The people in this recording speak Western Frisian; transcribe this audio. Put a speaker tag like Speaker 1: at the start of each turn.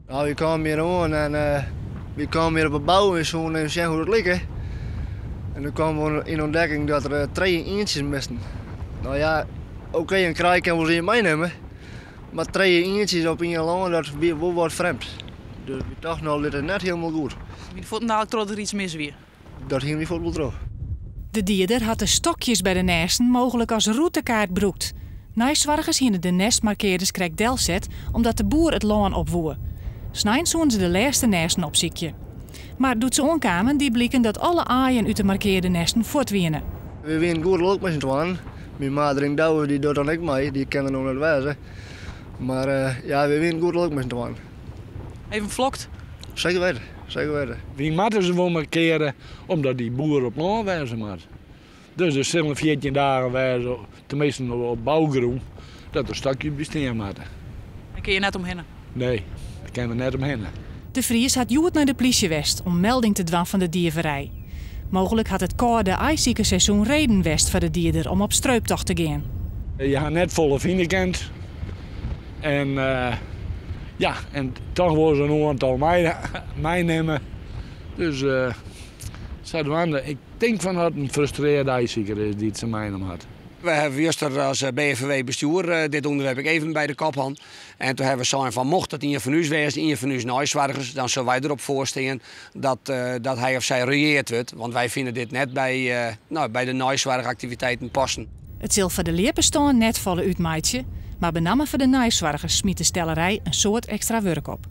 Speaker 1: Nou, wy kamen hjir oan en wy kamen hjir op 'e bou en wy soene even sjen hoe't it like. En doe kamen we yn ûntdekking dat der trije ientsjes misten. No ja, oké, in kraai kin wolris ien meinimme, mar trije ientsjes op ien lân, dat wie wol wat frjemd. Dus wy tochten al, dit is net hielendal goed.
Speaker 2: Wie de fuortendalik troch dat der iets mis wie?
Speaker 1: Dat hiene wy fuort wol troch.
Speaker 3: De dieder hat de stokjes by de nêsten mooglik as rûtekaart brûkt. Neisoargers hiene de nêstmarkearders krekt delset omdat de boer it lân op woe. Snein soene se de lêste nêsten opsykje. Mar doe't se oankamen die bliken dat alle aaien út de markearde nêsten fuort wiene.
Speaker 1: Wy wiene goed lilk mei syn twaen. Myn maat Rink Douwes dy docht dan ek mei, dy kin der no net wêze. Mar ja, wy wiene goed lilk mei syn twaen.
Speaker 2: Even flokt?
Speaker 1: Seker weten, seker weten.
Speaker 4: Wy moatte se wol markeare omdat dy boer op lân wêze moat. Dus der sille 14 dagen wêze, teminsten op bougrûn, dat der stokjes by stean moatte.
Speaker 2: Dêr kinne je net omhinne?
Speaker 4: Nee, dêr kinne we net omhinne.
Speaker 3: De Vries hat hjoed nei de plysje west om melding te dwaan fan de dieverij. Mooglik hat it kâlde aaisikersseizoen reden west foar de dieder om op streuptocht te gean.
Speaker 4: Je ha net folle fine kind en ja, en toch wol se in oantal meinimme. Dus sadwaande, ik tink fan dat it in frustrearde aaisiker is dy't se meinommen hat.
Speaker 5: Wy hawwe juster as BFVW bestjoer dit ûnderwerp ek even by de kop hân. En toen hawwe we sein fan mocht it ien fan ús wêze, ien fan ús neisoargers, dan sille wy derop foarstean dat, dat hy of sy royeard wurdt. Want wy fine dit net by, no, by de neisoarchaktiviteiten passen.
Speaker 3: It sil foar de ljippestân net folle útmeitsje, mar benammen foar de neisoargers smyt de stellerij in soad ekstra wurk op.